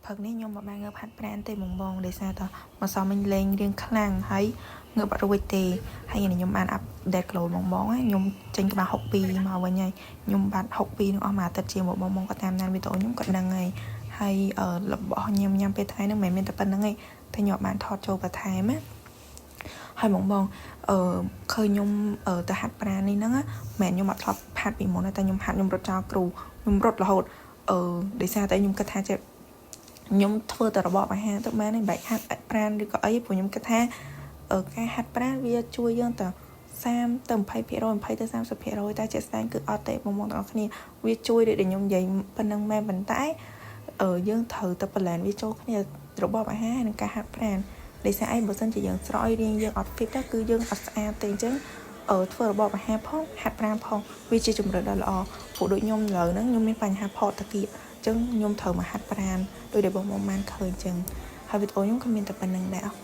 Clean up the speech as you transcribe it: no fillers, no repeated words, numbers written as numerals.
ព្រឹកនេះខ្ញុំមិនបានងើបហាត់ប្រាណទេបងបងដោយសារតែម្សិលមិញលេងរៀងខ្លាំងហើយងើបអត់រួចទេហើយនេះខ្ញុំបាន update គីឡូបងបងខ្ញុំចេញក្បាល62មកវិញហើយខ្ញុំបាត់62នឹងអស់មួយអាទិត្យជាងបងបងក៏តាមដានវីដេអូខ្ញុំក៏ដឹងហើយហើយរបស់ញ៉ាំញ៉ាំពេលថ្ងៃហ្នឹងមិនមែនមានតែប៉ុណ្្នឹងទេតែខ្ញុំបានថតចូលបន្ថែមណាហើយបងបងអឺឃើញខ្ញុំទៅហាត់ប្រាណនេះហ្នឹងមិនខ្ញុំអត់ធ្លាប់ហាត់ពីមុនទេតែខ្ញុំហាត់ខ្ញុំរត់ចោលគ្រូខ្ញុំរត់រហូតអឺដោយសារតែខ្ញុំគិតថាចេះខ្ញុំធ្វើតែរបបអាហារទៅបានឯងបែកហាត់ប្រាណឬក៏អីព្រោះខ្ញុំគិតថាការហាត់ប្រាណវាជួយយើងទៅ30ទៅ20% 20ទៅ30%តែជាក់ស្ដែងគឺអត់ទេបងប្អូនទាំងអស់គ្នាវាជួយដូចដែលខ្ញុំនិយាយប៉ុណ្ណឹងមែនប៉ុន្តែយើងត្រូវទៅ balance វាចូលគ្នារបបអាហារនិងការហាត់ប្រាណដោយសារអីបើសិនជាយើងស្រោយរាងយើងអត់ fit ទៅគឺយើងអត់ស្អាតទេអញ្ចឹងអឺធ្វើរបបអាហារផងហាត់ប្រាណផងវាជាជំរឿនដ៏ល្អព្រោះដូចខ្ញុំឥឡូវហ្នឹងខ្ញុំមានបញ្ហាផកតាគៀកអញ្ចឹងខ្ញុំត្រូវមកហាត់ប្រាណដោយដែលបងប្អូនបានឃើញអញ្ចឹងហើយវីដេអូខ្ញុំក៏មានតែប៉ុណ្្នឹងដែរអរគុណ។